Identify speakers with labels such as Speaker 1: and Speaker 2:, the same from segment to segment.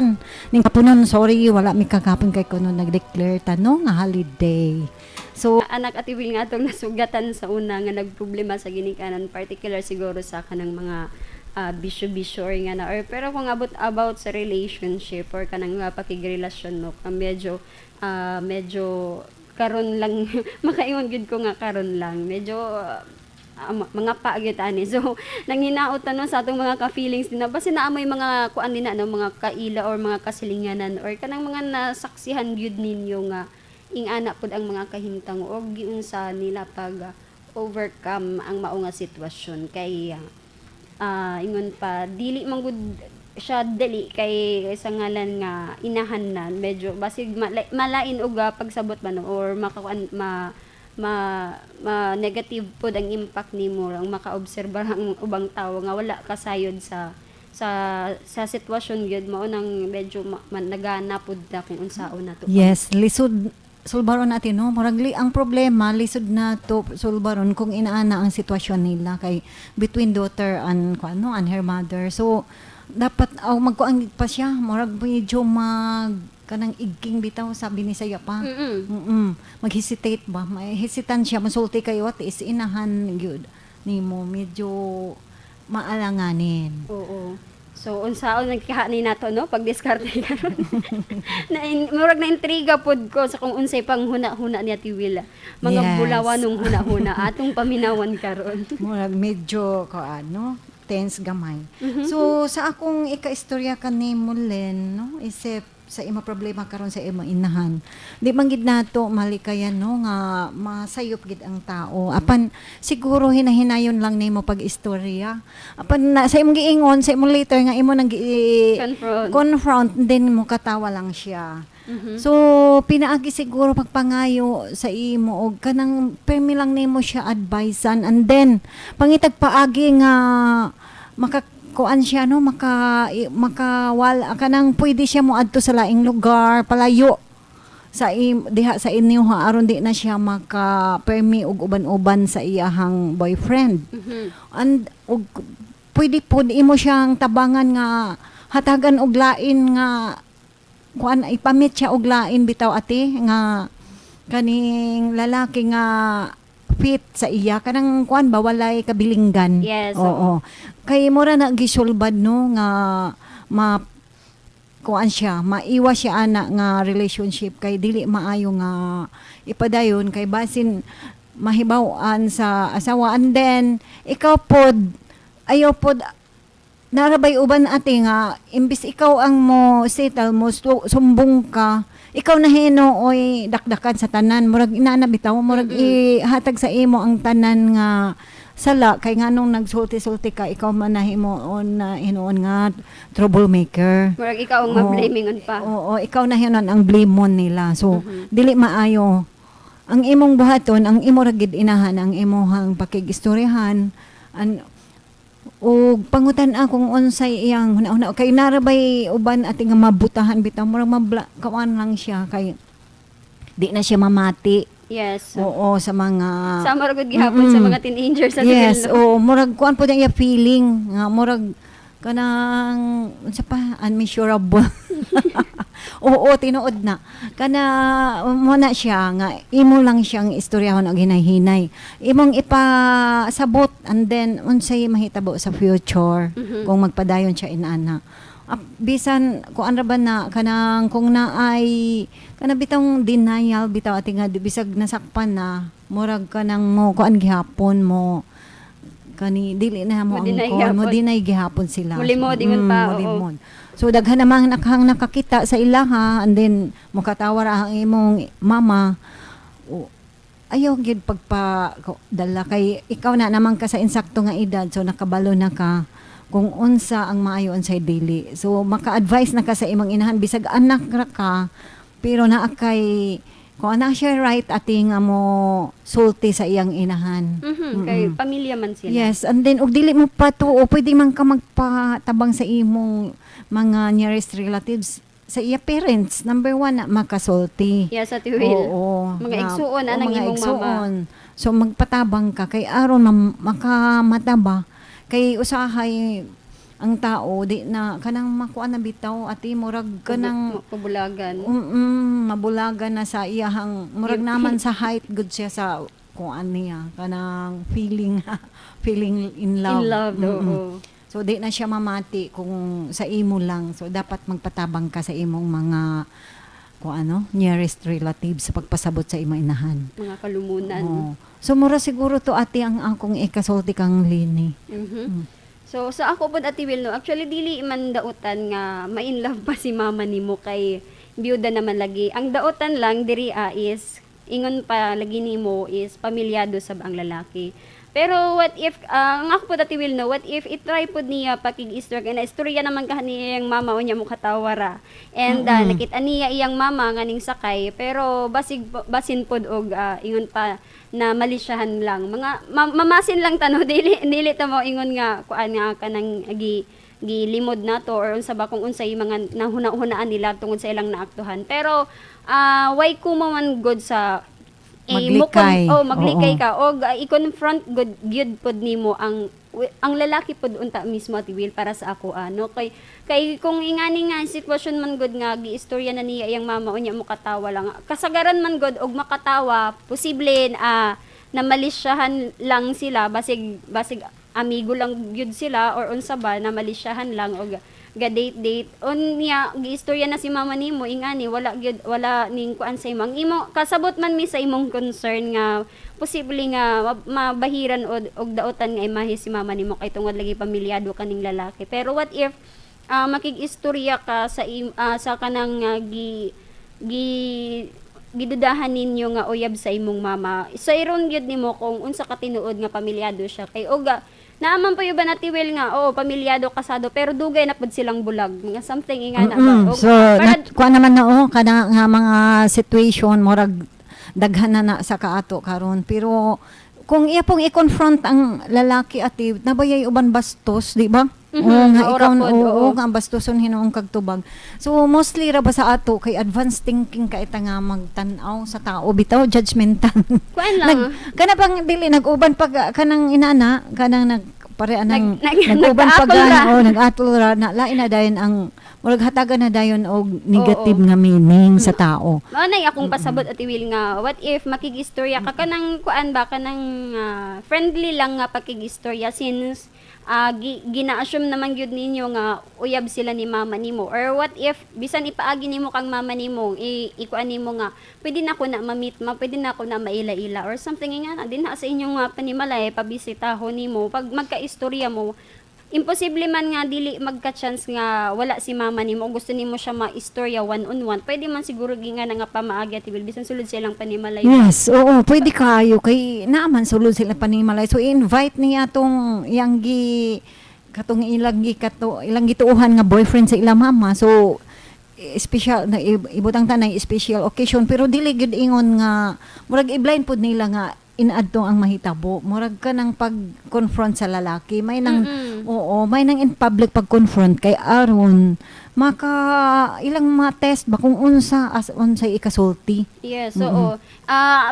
Speaker 1: Gahapon. Ning kapunon, sorry, wala mi kagapon kay kuno nag-declare ta no nga holiday. So,
Speaker 2: Anak, Ate Will, nga atong nasugatan sa una nga nagproblema sa ginikanan, particular siguro sa kanang mga bisyo-bisyo or nga na or pero kung abot about sa relationship or kanang mga pakigrelasyon no, ka medyo karon lang makaingon gid ko nga karon lang medyo mga pa gyud ani. So nanghinaot no sa atong mga ka-feelings din na basta naa may mga kuan din na no, mga kaila or mga kasilinganan or kanang mga nasaksihan gyud ninyo nga ingana pud ang mga kahimtang o giunsa nila pag overcome ang mao nga sitwasyon kay ingon pa, dili man gud siya dali kay sa ngalan nga inahan na medyo basig malain og pagsabot ba no or makakuan ma ma, ma negative pod ang impact nimo ang makaobserba ang ubang tawo nga wala kasayod sa sitwasyon gyud. Mao nang medyo nagana pud ta kung unsaon nato.
Speaker 1: Yes, lisod sulbaron natin no. Murag ang problema lisod na to sulbaron kung inaana ang sitwasyon nila kay between daughter and kung ano and her mother. So dapat aw magkuan pa siya, murag medyo mag kanang igking bitaw sa Binisaya pa. Mag-hesitate ba? May hesitant siya musulti kayo at is inahan gyud nimo medyo maalanganin.
Speaker 2: Oo. So unsaon nagkahani nato no pag diskarte karon. Na murag na intriga pod ko sa kung unsay panghuna-huna ni Ate Willa. Mga bulawan nung huna-huna atong paminawan karon.
Speaker 1: Murag medyo ko ano, tense gamay. So sa akong ika-istorya kanimo, Len, no, isip sa imo problema karon sa imo inahan. Di man gid nato malikayan no nga masayop gid ang tao. Apan siguro hinahinayon lang nimo pag-istorya. Apan na, sa imong giingon sa imong letter nga imo nang gi
Speaker 2: Confront.
Speaker 1: Confront din mo katawa lang siya. So pinaagi siguro pagpangayo sa imo og kanang permi lang nimo siya advisean and then pangitag paagi nga maka kuan siya no, makawala kanang pwede siya moadto sa laing lugar palayo sa diha sa inyo ha, aron di na siya maka permi og uban-uban sa iyahang boyfriend. And og pwede pod imo siyang tabangan nga hatagan og lain nga kuan, ipamit siya og lain bitaw, ate, nga kaning lalaki nga fit sa iya, kanang kuan ba, walay kabilinggan. Oo. Kay mura na gisulbad no nga ma kuan siya, maiwas siya ana nga relationship kay dili maayo nga ipadayon kay basin mahibaw-an sa asawa. And then ikaw pod, ayaw pod narabay uban, ate, nga imbis ikaw ang mo settle mo sumbong ka, ikaw na hinuoy dakdakan sa tanan. Murag inana bitaw, murag ihatag sa imo ang tanan nga sala kay nganong nagsulti-sulti ka, ikaw man na himuon na hinuon nga troublemaker.
Speaker 2: Murag ikaw ang
Speaker 1: Oo.
Speaker 2: ma-blamingon pa.
Speaker 1: Oo, ikaw na hinuon ang blame nila. So dili maayo ang imong buhaton, ang imo ra gid inahan ang imuhang pakigistoryahan an ug pangutan kung unsay iyang huna-huna kay narabay uban, ate, nga mabutahan bitaw, murag mabla kawan lang siya kay di na siya mamati. Oo, sa mga
Speaker 2: Sama ra gud gihapon sa mga teenagers sa
Speaker 1: Yes, oo, murag kuan po niya feeling nga murag kanang unsa pa, unmeasurable. Oo, tinuod na. Kana mo na siya nga imo lang siyang istoryahon og hinay-hinay. Imong ipasabot and then unsay mahitabo sa future kung magpadayon siya inana. Bisan kung ano ba na kanang kung naay kana bitong denial bitaw, ate, nga bisag nasakpan na, murag kanang mo kuan gihapon mo kani dili na mo
Speaker 2: Mo
Speaker 1: ang
Speaker 2: deny
Speaker 1: kuan mo
Speaker 2: gihapon.
Speaker 1: Deny gihapon sila.
Speaker 2: Mulimod, ingon pa, oo.
Speaker 1: Mulimod. So daghan namang nakang nakakita sa ilaha and then mukatawa ra ang imong mama. O, ayaw gyud pagpa dala kay ikaw na naman ka sa insakto nga edad, so nakabalo na ka kung unsa ang maayo, unsay dili. So maka-advise na ka sa imong inahan bisag anak ra ka, pero naa kay kung ana siya right, ate, nga mo sulti sa iyang inahan.
Speaker 2: Kay pamilya man sila.
Speaker 1: Yes, and then og dili mo pa tuo, pwede man ka magpatabang sa imong mga nearest relatives, sa iya parents. Number one na makasulti.
Speaker 2: Yes, Ate Will.
Speaker 1: Oo.
Speaker 2: Mga igsuon,
Speaker 1: oo,
Speaker 2: anang
Speaker 1: mga
Speaker 2: imong mama.
Speaker 1: igsuon. So magpatabang ka kay aron makamata ba kay usahay Ang tao di na kanang makuha na bitaw, ati, murag kanang
Speaker 2: Pabulagan.
Speaker 1: Mabulagan na sa iyahang murag naman sa height good siya sa kung ano niya kanang feeling feeling in love.
Speaker 2: In love, oo.
Speaker 1: So di na siya mamati kung sa imo lang. So dapat magpatabang ka sa imong mga kung ano, nearest relatives sa pagpasabot sa imong inahan.
Speaker 2: Mga kalumunan.
Speaker 1: Oo. So mura siguro to, ate, ang akong ikasulti kang Lini.
Speaker 2: So sa ako pod, Ate Will, no, actually dili man dautan nga ma-in love pa si mama nimo kay byuda naman lagi. Ang dautan lang diri is ingon pa lagi nimo is pamilyado sab ang lalaki. Pero what if ang ako pod, Ate Will, no, what if i-try pod niya pakig-istorya kay na istorya naman ka niya iyang mama, unya mo katawa ra. And nakita niya iyang mama nga ning sakay, pero basig basin pod og ingon pa na malisyahan lang. Mga mamasin lang tano, dili dili ta mo ingon nga kuan nga kanang gi gilimod nato or unsa ba kung unsay mga nahuna-hunaan nila tungod sa ilang naaktuhan. Pero why kumo man good sa eh,
Speaker 1: Maglikay.
Speaker 2: Oh, maglikay ka og i-confront good gyud pod nimo ang lalaki pod unta mismo, Ate Will, para sa ako ano, kay kay kung ingani nga sitwasyon man gud nga giistorya na niya iyang mama, unya mo katawa lang, kasagaran man gud og makatawa, posible na malisyahan lang sila, basig basig amigo lang gyud sila or unsa ba na malisyahan lang og ga date date, unya giistorya na si mama nimo ingani, wala gyud, wala ning kuan sa imo. Ang imo kasabot man mi sa imong concern nga posible nga mabahiran og dautan nga imahe si mama nimo kay tungod lagi pamilyado kaning lalaki. Pero what if makig-istorya ka sa kanang gi gi gidudahan ninyo nga uyab sa imong mama, sa iron gyud nimo kung unsa ka tinuod nga pamilyado siya, kay uga naaman pa ba na Will nga oo, pamilyado, kasado, pero dugay na pud silang bulag, mga something ingana ba.
Speaker 1: So, kuha naman na oh, kada nga mga situation, murag daghan na na sa kaato karon. Pero kung iya pong i-confront ang lalaki, ati, nabayay uban bastos, di ba? Oo nga
Speaker 2: Maura
Speaker 1: ikaw
Speaker 2: pod,
Speaker 1: oo,
Speaker 2: oo.
Speaker 1: nga ang bastoson hinuong kagtubag. So mostly ra ba sa ato kay advanced thinking ka ita nga magtan-aw sa tao bitaw, judgmental.
Speaker 2: Kuan lang.
Speaker 1: Nag kana bang dili nag-uban pag kanang inana kanang nag pare anang nag-uban pag
Speaker 2: nag-atol ra.
Speaker 1: Oh, nag-atol ra na, lain na dayon ang murag hatagan na dayon og negative
Speaker 2: Oo.
Speaker 1: nga meaning sa tao.
Speaker 2: Mao na akong pasabot, Ate Will, nga what if makigistorya ka kanang kuan ba, kanang friendly lang nga pakigistorya, since gina-assume naman gyud ninyo nga uyab sila ni mama nimo, or what if bisan ipaagi nimo kang mama nimo, ikuan nimo nga pwede na ko na ma-meet ma, pwede na ako na maila-ila or something nga na dinha sa inyong panimalay, pabisitaho nimo, pag magkaistorya mo, imposible man nga dili magka-chance nga wala si mama nimo, gusto nimo siya ma-istorya one on one, pwede man siguro ginga na nga pamaagi, Ate Will, bisan sulod silang panimalay.
Speaker 1: Yes, oo, pwede kayo kay naaman sulod sila panimalay. So invite niya tong iyang gi katong ilang gi kato ilang gituohan nga boyfriend sa ilang mama. So special na ibutang tanay special occasion, pero dili gyud ingon nga murag i-blind pod nila nga inadto ang mahitabo. Murag ka ng pag-confront sa lalaki. May nang oo, may nang in public pag-confront kay aron maka ilang ma-test ba kung unsa as unsay ikasulti.
Speaker 2: Yes, oo.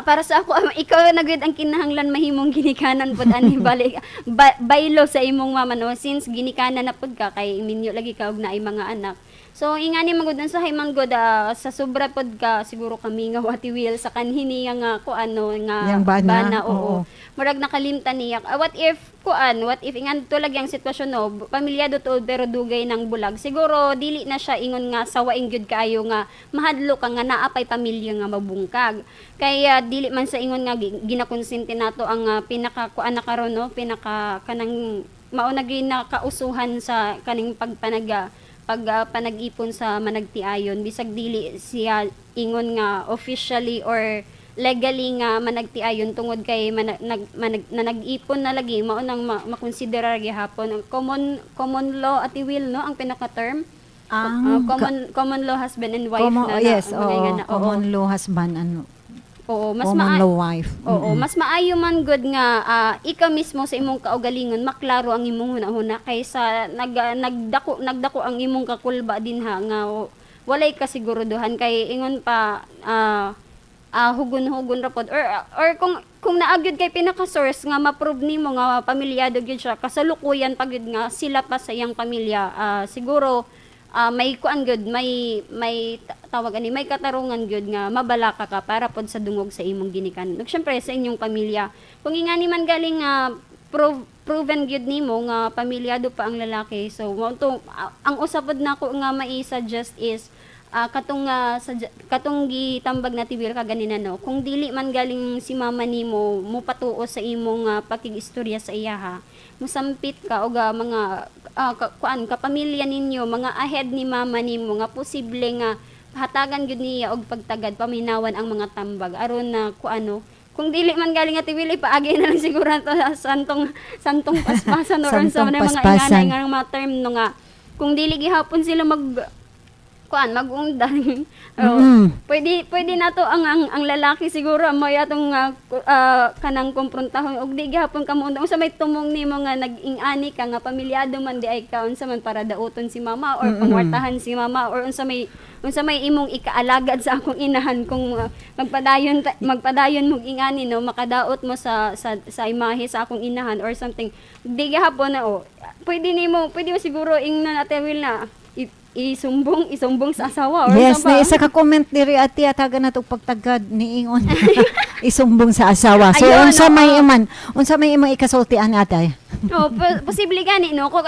Speaker 2: Para sa ako, ikaw na gyud ang kinahanglan mahimong ginikanan pod ani, balik baylo sa imong mama, no, since ginikanan na pod ka kay minyo lagi ka og naay mga anak. So ingani man gud sa man gud sa sobra pod ka siguro kami nga, Ate Will, sa kanhi niya nga ko ano nga
Speaker 1: Yang bana,
Speaker 2: oo.
Speaker 1: Oo.
Speaker 2: Murag nakalimtan niya. What if kuan, what if ingan to lagi ang sitwasyon, no, pamilyado to pero dugay ng bulag. Siguro dili na siya ingon nga sawaing gyud kaayo nga mahadlo ka nga naa pay pamilya nga mabungkag. Kaya dili man sa ingon nga ginakonsente nato ang pinaka kuan na karon, no, pinaka kanang mao na gyud nakausuhan sa kaning pagpanaga pag panag-ipon sa managtiayon, bisag dili siya ingon nga officially or legally nga managtiayon, tungod kay na nag-ipon na lagi, mao nang makonsiderar gihapon ang common common law, Ate Will, no, ang pinaka term.
Speaker 1: Ang
Speaker 2: Common common law husband and wife
Speaker 1: common,
Speaker 2: na, na
Speaker 1: yes,
Speaker 2: mga
Speaker 1: oo,
Speaker 2: nga na, oo.
Speaker 1: Common law husband ano,
Speaker 2: Oo, mas
Speaker 1: common law wife.
Speaker 2: Oo, mas maayo man gud nga ikaw mismo sa imong kaugalingon maklaro ang imong hunahuna kaysa nagdako nagdako ang imong kakulba dinha nga walay kasiguruduhan, kay ingon pa Hugon-hugon ra pod or kung naa gyud kay pinaka source nga ma-prove nimo nga pamilyado gyud siya kasalukuyan pa gyud nga sila pa sa iyang pamilya, siguro may kuan gyud, may tawag ani, may katarungan gyud nga mabalaka ka para pod sa dungog sa imong ginikan ug syempre sa inyong pamilya. Kung ingani man galing nga proven gyud nimo nga pamilyado pa ang lalaki, so mao to ang usa pod nako nga mai-suggest is katong katong gitambag na tibil ka ganina, no, kung dili man galing si mama nimo mo patuo sa imong pakig-istorya sa iyaha, musampit ka og mga kuan kapamilya ninyo, mga ahead ni mama nimo nga posible nga hatagan gyud niya og pagtagad, paminawan ang mga tambag aron na kuano. Kung dili man galing nga tiwili, paagi na lang siguro to sa santong santong paspasan or unsa
Speaker 1: Santong
Speaker 2: man ang mga
Speaker 1: paspasan.
Speaker 2: inganay nga mga term, no, nga kung dili gihapon sila mag kuan magundang. Oh, pwede pwede nato ang lalaki siguro mo atong kanang komprontahon og di gihapon ka moundang, unsa may tumong nimo nga nag-ing-ani ka nga pamilyado man di ay ka, unsa man para dauton si mama or pangwartahan si mama or unsa may imong ikaalagad sa akong inahan kung magpadayon mog ingani, no, makadaot mo sa imahe sa akong inahan or something. Di gihapon na, oh, pwede mo siguro ingnon, Ate Will, na isumbong isumbong sa asawa or
Speaker 1: Yes,
Speaker 2: sa ba?
Speaker 1: na isa ka comment diri, ate, atagan na pagtagad niingon isumbong sa asawa. So
Speaker 2: Ayun,
Speaker 1: unsa may
Speaker 2: oo.
Speaker 1: iman, unsa may imong ikasultian, ate?
Speaker 2: Oh, posible gani, no, kung,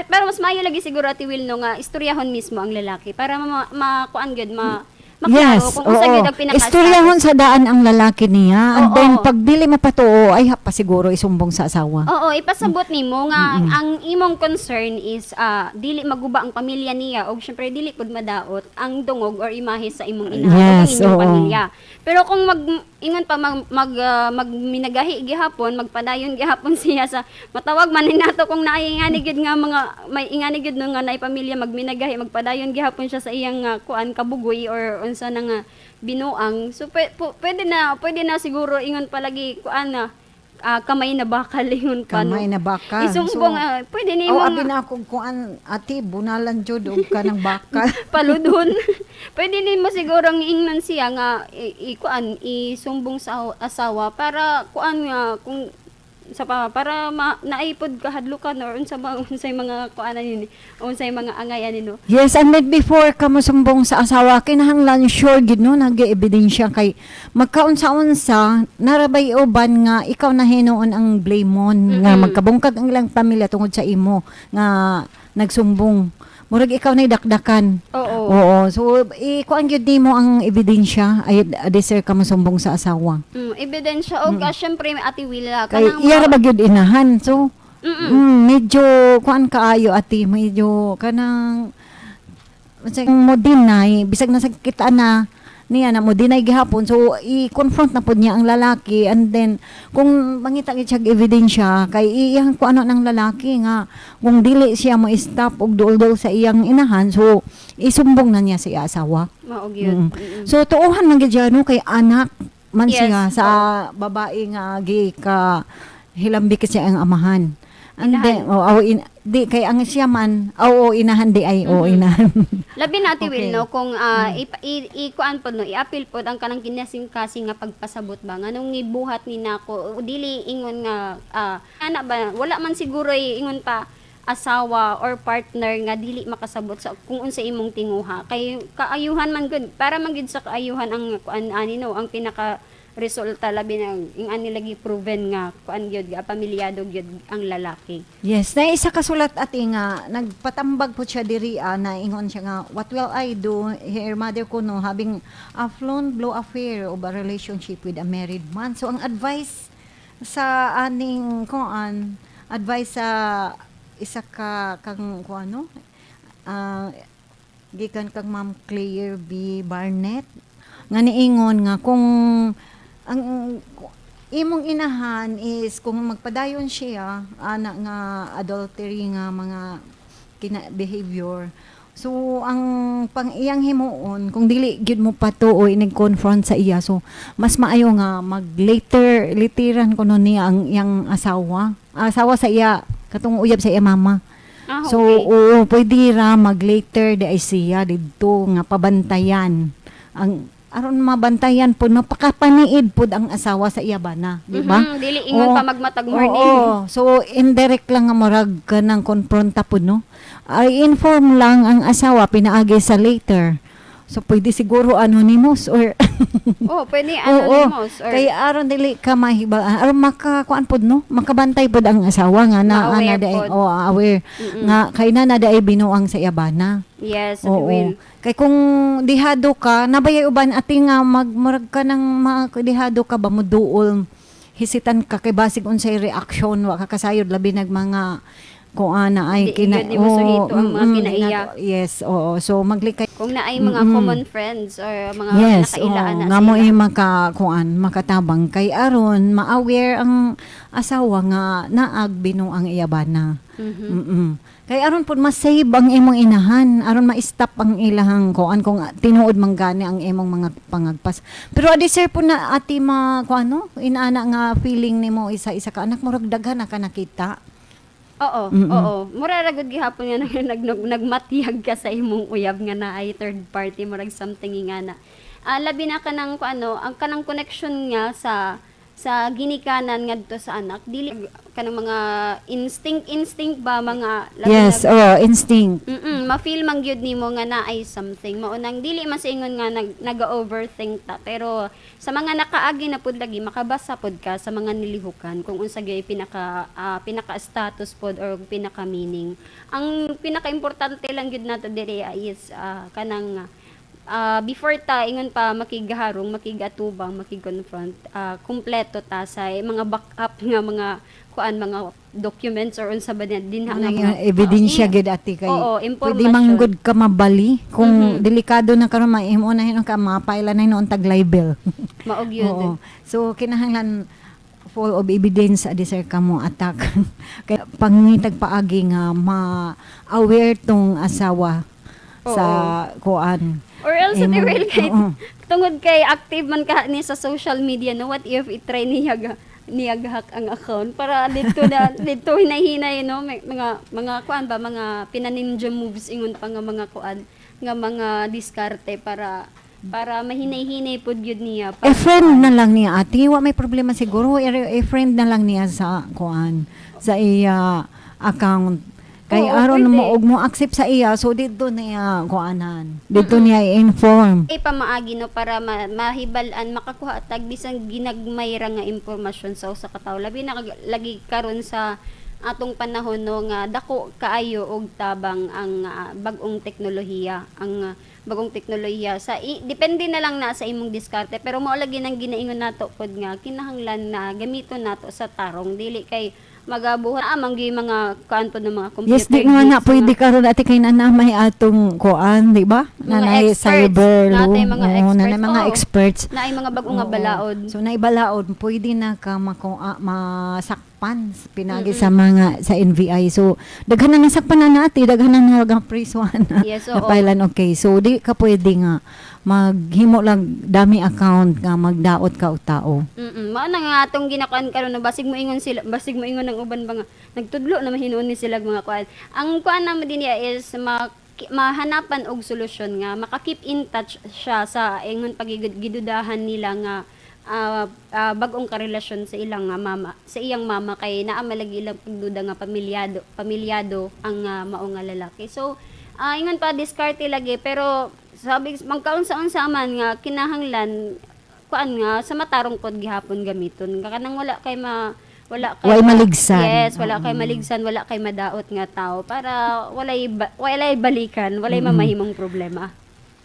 Speaker 2: pero mas maayo lagi siguro, Ate Will, no, nga istoryahon mismo ang lalaki para ma, makuan gyud, ma maklaro
Speaker 1: Yes,
Speaker 2: kung unsa
Speaker 1: oo.
Speaker 2: gyud ang pinaka
Speaker 1: Istoryahon sa daan ang lalaki niya. And then pag dili mapatuo ay pa siguro isumbong sa asawa.
Speaker 2: Oo, ipasabot nimo nga ang imong concern is dili maguba ang pamilya niya og syempre dili pud madaot ang dungog or imahe sa imong inahan ug ang inyong pamilya. Pero kung mag ingon pa mag magminagahi gihapon, magpadayon gihapon siya sa matawag man ni nato kung naay ingani gyud nga mga may ingani gyud no nga naay pamilya, magminagahi, magpadayon gihapon siya sa iyang kuan kabugoy or unsa na nga binuang. So pwede na siguro ingon palagi kuan na kamay na bakal ingon pa, no?
Speaker 1: Kamay na bakal.
Speaker 2: Isumbong,
Speaker 1: So,
Speaker 2: pwede ni
Speaker 1: oh,
Speaker 2: mo
Speaker 1: abi na akong kuan, ate, bunalan jud og kanang bakal.
Speaker 2: Paludon. Pwede nimo siguro ang ingnan siya nga ikuan isumbong sa asawa para kuan nga kung sa pa para naipod kahadlukan or unsa ba unsay mga kuan ani unsay mga angay ani, no.
Speaker 1: Yes, and then before ka mosumbong sa asawa, kinahanglan sure gid no nag-ebidensya kay magkaunsa-unsa narabay uban nga ikaw na hinuon ang blame mon nga magkabungkag ang ilang pamilya tungod sa imo nga nagsumbong. Murag ikaw na dakdakan. Oo. So ikuan gyud nimo ang ebidensya ay deserve ka mosumbong sa asawa.
Speaker 2: Ebidensya og syempre, Ate Willa,
Speaker 1: Kay
Speaker 2: kanang
Speaker 1: iya ra ba gyud inahan. So medyo kuan kaayo, ate, medyo kanang unsay mo deny bisag nasa kita na niya na mo deny gihapon, so i-confront na pod niya ang lalaki. And then kung mangita gyud siya og ebidensya kay iyang kuano ng lalaki nga kung dili siya mo stop og duol-duol sa iyang inahan, so isumbong na niya sa iya asawa.
Speaker 2: Mao gyud.
Speaker 1: So tuohan man gyud siya, no, kay anak man siya sa babae nga gi ka hilambik siya ang amahan. And
Speaker 2: Inahan.
Speaker 1: then oh, aw, di kay ang siya man, oo, inahan di ay, oo, inahan.
Speaker 2: Labi na, Ate Will, no, kung ikuan pod, no, i-appeal pod ang kanang kinasing-kasing nga pagpasabot ba nganong gibuhat ni nako, dili ingon nga ana ba, wala man siguro ingon pa asawa or partner nga dili makasabot sa kung unsa imong tinguha kay kaayuhan man gud para man gud sa kaayuhan ang kuan ani, no, ang pinaka resulta, labi na ing ani lagi proven nga kuan gyud ga pamilyado gyud ang lalaki.
Speaker 1: Yes, na isa kasulat, ate, nga nagpatambag po siya diri, na ingon siya nga, "What will I do? Her mother ko no having a flown blow affair of a relationship with a married man." So ang advice sa aning kuan, advice sa isa ka kang kuano gikan kang Ma'am Claire B. Barnett nga niingon nga kung ang imong inahan is kung magpadayon siya ana nga adultery nga mga kina behavior, so ang pang iyang himuon kung dili gyud mo patuo inig confront sa iya, so mas maayo nga mag later litiran kuno niya ang iyang asawa, asawa sa iya katong uyab sa iya mama. So oo, pwede ra mag later di ay siya didto nga pabantayan ang aron mabantayan pod, mapakapaniid pod ang asawa sa iya bana, di ba?
Speaker 2: Dili ingon pa magmatag morning.
Speaker 1: Oo. So indirect lang nga murag kanang konfronta pod, no. Ay, inform lang ang asawa pinaagi sa letter. So pwede siguro anonymous or
Speaker 2: Oh, pwede anonymous or
Speaker 1: Kay aron dili ka mahibal, aron makakuan pod, no, makabantay pod ang asawa nga na
Speaker 2: Ma-aware
Speaker 1: ana daay
Speaker 2: pod.
Speaker 1: Oh, aware nga kay na daay binuang sa iya bana.
Speaker 2: Yes,
Speaker 1: Oo.
Speaker 2: will.
Speaker 1: Kay kung dihado ka, nabayay uban ati nga magmurag ka ng dihado ka ba, muduol, hesitant ka kay basig unsay reaction, wa ka kasayod, labi nag mga kuan na ay
Speaker 2: Di gyud nimo suhito ang mga kinaiya.
Speaker 1: Yes, oo. So maglikay
Speaker 2: Kung naay mga common friends or mga nakailaan na
Speaker 1: nga mo
Speaker 2: sila.
Speaker 1: eh maka kuan, makatabang kay aron ma-aware ang asawa nga naag binuang iya bana. Kay aron pud ma-save ang imong inahan, aron ma-stop ang ilahang kuan kung tinuod man gani ang imong mga pangagpas. Pero adi sir po na ati ma kuan, no, inaana nga feeling nimo isa-isa ka anak, murag daghan na ka nakita.
Speaker 2: Oo, oo. Mura ra gud gihapon nga nagmatiyag ka sa imong uyab nga naay third party, murag something nga na. Ah, labi na kanang kung ano, ang kanang connection nga sa ginikanan ngadto sa anak, dili kanang mga instinct instinct ba mga labi
Speaker 1: Yes,
Speaker 2: na,
Speaker 1: oh, instinct.
Speaker 2: Ma-feel man gyud nimo nga naay something. Mao nang dili man sa ingon nga naga-overthink ta, pero sa mga nakaagi na pud lagi makabasa pud ka sa mga nilihukan kung unsa gyud pinaka status pod or pinaka meaning. Ang pinaka-importante lang gyud nato diri is kanang before ta ingon pa makigharong, makigatubang, makig-confront, kumpleto ta sa mga backup nga mga kuan, mga documents or unsa ba din dinha nga
Speaker 1: Ano
Speaker 2: mga
Speaker 1: yung ebidensya gid ati kay
Speaker 2: Oo,
Speaker 1: pwede
Speaker 2: impormasyon.
Speaker 1: man gud ka mabali kung delikado na karon, maimo na hinon ka, mapaila na hinon tag libel.
Speaker 2: Mao gyud.
Speaker 1: Oo. So kinahanglan full of evidence adi sir ka mo attack. Kay pangitag paagi nga ma-aware tong asawa sa kuan.
Speaker 2: Or else
Speaker 1: Imo-
Speaker 2: the real kay tungod kay active man ka ni sa social media, no, what if i-try niya hack ang account para dito na dito hinay-hinay, no, may mga kuan ba, mga pinaninja moves ingon pa nga mga kuan nga mga diskarte para mahinay-hinay pud gyud niya
Speaker 1: A friend na lang niya ati, wa may problema siguro, a friend na lang niya sa kuan, sa iya account. Kay
Speaker 2: Oo,
Speaker 1: aron
Speaker 2: pwede.
Speaker 1: mo og mo accept sa iya, so didto niya kuanan. Didto niya i-inform.
Speaker 2: Ay pamaagi, no, para mahibal-an, makakuha tag bisan ginagmay ra nga impormasyon sa usa ka tawo, labi na lagi karon sa atong panahon, no, nga dako kaayo og tabang ang bag-ong teknolohiya, ang bagong teknolohiya sa depende na lang na sa imong diskarte, pero mao lagi nang ginaingon nato pod nga kinahanglan na gamiton nato sa tarong, dili kay magabuhat amang gyud mga kuan pod ng mga computer
Speaker 1: Yes, di nga na
Speaker 2: geeks,
Speaker 1: pwede karon ati kay na may atong kuan, di ba?
Speaker 2: Mga
Speaker 1: Nanay
Speaker 2: experts.
Speaker 1: cyber law.
Speaker 2: Natay mga
Speaker 1: Oo,
Speaker 2: experts.
Speaker 1: nanay mga experts.
Speaker 2: Naay mga bag-o nga
Speaker 1: Oo.
Speaker 2: balaod.
Speaker 1: So naibalaod, pwede na ka masakpan pinagi sa mga sa NBI. So daghan na nasakpan na nati, daghan na nga prisuhan na.
Speaker 2: Yes, oo.
Speaker 1: Napailan okay. So di ka pwede nga maghimo lang dami account nga magdaot ka og tao.
Speaker 2: Mao na nga atong ginakuan karon, no, basig mo ingon sila, basig mo ingon ang uban ba nga nagtudlo na mahinuon ni sila mga kuan. Ang kuan namo din niya is mahanapan og solusyon nga maka-keep in touch siya sa ingon pagidudahan nila nga bag-ong karelasyon sa ilang nga mama, sa iyang mama, kay naa malagi ilang pagduda nga pamilyado pamilyado ang mao nga lalaki. So ingon pa diskarte lagi, pero sabi magkaunsa-unsa man nga kinahanglan kuan nga sa matarong pod gihapon gamiton nga kanang wala kay
Speaker 1: Walay maligsan.
Speaker 2: Yes, wala kay maligsan, wala kay madaot nga tao para walay balikan, walay mamahimong problema.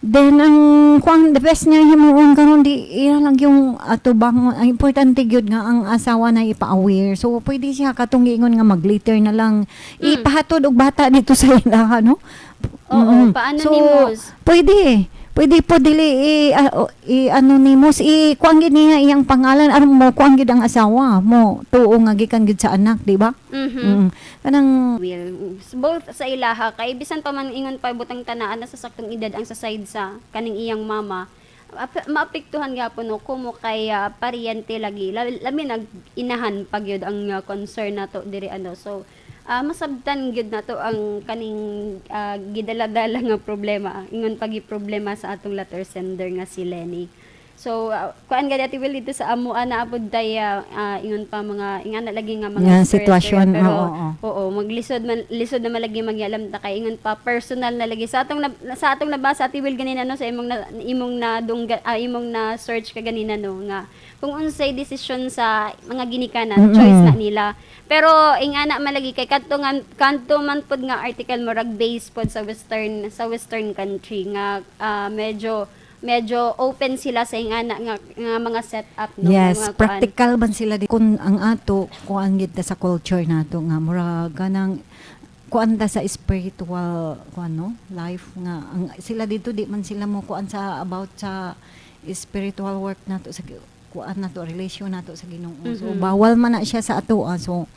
Speaker 1: Then ang kuang the best niya himuon karon di ira lang yung atubang, ang importante gyud nga ang asawa na ipa-aware. So pwede siya katong giingon nga mag-later na lang ipahatod og bata dito sa ila, no?
Speaker 2: Oo, pa-anonymous.
Speaker 1: So pwede. Pwede po dili i anonymous, i kuang gid niya iyang pangalan aron mo kuang gid ang asawa mo tuo nga gikan gid sa anak, di ba?
Speaker 2: Mhm.
Speaker 1: Kanang
Speaker 2: Will both sa ilaha kay bisan pa man ingon pa butang tanaan na sa saktong edad ang sa side sa kaning iyang mama, maapektuhan gyapon, no, kumo kay paryente lagi, labi nag inahan pa gyud ang concern nato diri ano. So Masabtan gyud nato ang kaning gidala-dala nga problema, ingon pagi problema sa atong letter sender nga si Lenny. So kuan gani, Ate Will, dito sa amo ana apod tay ingon pa mga ingana lagi nga mga
Speaker 1: Nga
Speaker 2: stress,
Speaker 1: sitwasyon,
Speaker 2: pero
Speaker 1: oo.
Speaker 2: Oo, maglisod man, lisod na malagi magyalam ta kay ingon pa personal na lagi sa atong nabasa, Ate Will, ganina, no, sa imong na search ka ganina, no, nga kung unsay desisyon sa mga ginikanan, choice na nila. Pero ingana malagi kay kadto man pod nga article murag base pod sa western country nga medyo medyo open sila sa ingana nga mga setup, no,
Speaker 1: Yes,
Speaker 2: mga kuan.
Speaker 1: Practical man sila di kun ang ato kuan gid ta sa culture nato nga mura ganang kuan ta sa spiritual kuan, no, life nga ang sila dito di man sila mo kuan sa about sa spiritual work nato, sa kuan nato, relation nato sa Ginoo. So bawal man na siya sa ato ah. So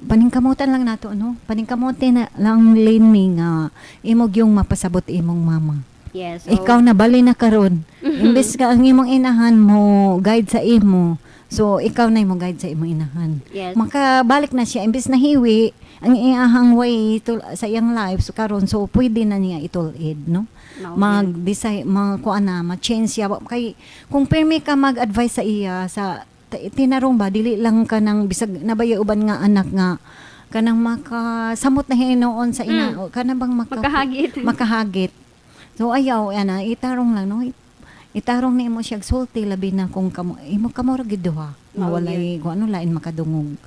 Speaker 1: paningkamutan lang nato, no, paningkamutin na lang, Lenny, nga imo gyung mapasabot imong mama.
Speaker 2: Yes. So,
Speaker 1: Ikaw na bali na karon. Imbes ka ang imong inahan mo guide sa imo. So ikaw na mo guide sa imong inahan. Makabalik na siya imbes na hiwi ang iyahang way sa iyang life so karon, so pwede na niya itulid, no?
Speaker 2: Mao.
Speaker 1: Mag-decide, mag kuan na, ma-change siya kay kung pirmi ka mag-advise sa iya sa tinarong ba, dili lang ka nang bisag nabaya uban nga anak nga kanang makasamot na hinuon sa ina o kanang bang maka,
Speaker 2: Makahagit.
Speaker 1: Makahagit. So ayaw ana, itarong lang, no, itarong nimo siya sulti, labi na kung kamo imo kamo ra gid duha nga
Speaker 2: Mao.
Speaker 1: Walay kung ano lain makadungog.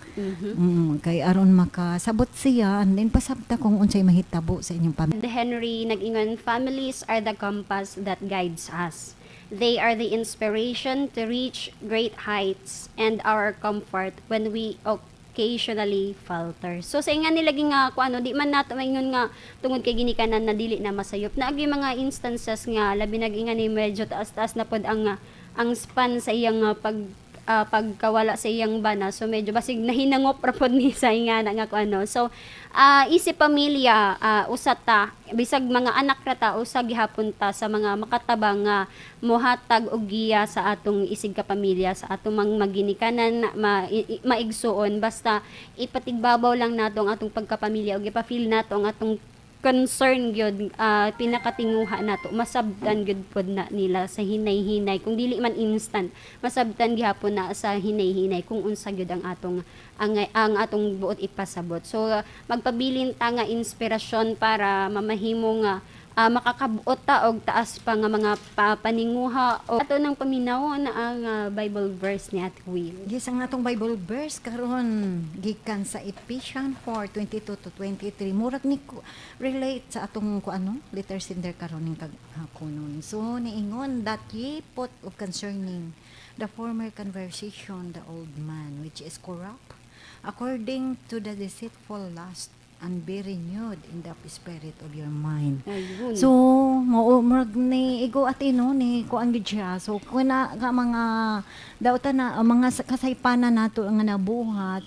Speaker 1: Kay aron makasabot siya and then pasabta kung unsay mahitabo sa inyong pamilya.
Speaker 2: The Henry nag-ingon, "Families are the compass that guides us. They are the inspiration to reach great heights and our comfort when we occasionally falter." So sa ingan nila nga kung ano, di man nato maingon nga tungod kay ginikanan na dili na masayop. Naagi mga instances nga labi nag-ingan ni medyo taas-taas na pod ang span sa iyang pagkawala sa iyang bana. So medyo basig nahinangop ra pod ni sa ingana nga kung ano. So isip pamilya, usa ta, bisag mga anak ra ta, usa gihapon ta sa mga makatabang nga mohatag og giya sa atong isig ka pamilya, sa atong mga maginikanan, maigsuon. Basta ipatigbabaw lang nato ang atong pagkapamilya ug ipa-feel nato ang atong concern gyud, pinakatinguha nato, masabtan gyud pod na nila sa hinay-hinay. Kung dili man instant, masabtan gihapon na sa hinay-hinay kung unsa gyud ang atong buot ipasabot. So magpabilin ta nga inspirasyon para mamahimo nga makakabuot ta og taas pa nga mga paninguha o ato nang paminawon ang Bible verse ni Ate Will.
Speaker 1: Yes, ang atong Bible verse karon gikan sa Ephesians 4:22 to 23. Murag ni relate sa atong ku ano, letter sender karon ning kaghaponon. So niingon, "That ye put off concerning the former conversation the old man which is corrupt according to the deceitful lust, and be renewed in the spirit of your mind."
Speaker 2: Ayun.
Speaker 1: So, mao murag ni igo ate, no, ni kuan gid siya. So kun na ka mga dautan na ang mga kasaypanan nato nga nabuhat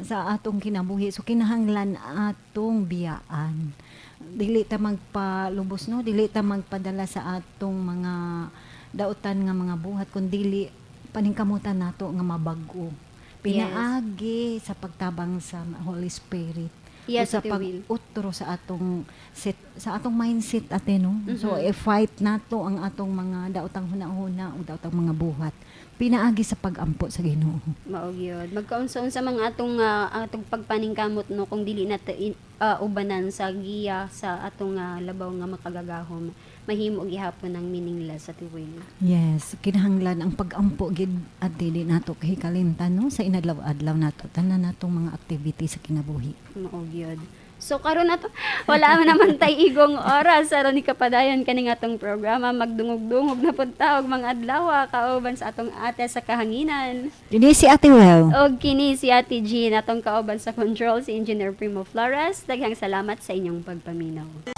Speaker 1: sa atong kinabuhi. So kinahanglan atong biyaan. Dili ta magpalubos, no, dili ta magpadala sa atong mga dautan nga mga buhat kun dili paningkamutan nato nga mabag-o. Pinaagi sa pagtabang sa Holy Spirit. O sa
Speaker 2: Ate Will.
Speaker 1: Pag-utro sa atong mindset, ate, no. So i-fight nato ang atong mga daotang hunahuna o daotang mga buhat pinaagi sa pag-ampo sa Ginoo.
Speaker 2: Mao gyud. Magkaunsa-unsa mga atong pagpaningkamot, no, kung dili nato ubanan sa giya sa atong labaw nga makagagahom, mahimo gihapon ang meaningless, Ate Will.
Speaker 1: Yes, kinahanglan ang pag-ampo gid, ate, di nato kahikalimtan, no, sa inadlaw-adlaw nato tanan natong mga activity sa kinabuhi.
Speaker 2: Mao gyud. So karon ato wala man naman tay igong oras aron ikapadayon kaning atong programa. Magdungog-dungog na pud ta og mga adlaw kauban sa atong ate sa kahanginan.
Speaker 1: Dili si Ate Well.
Speaker 2: Og kini si Ate Jean, atong kauban sa control si Engineer Primo Flores. Daghang salamat sa inyong pagpaminaw.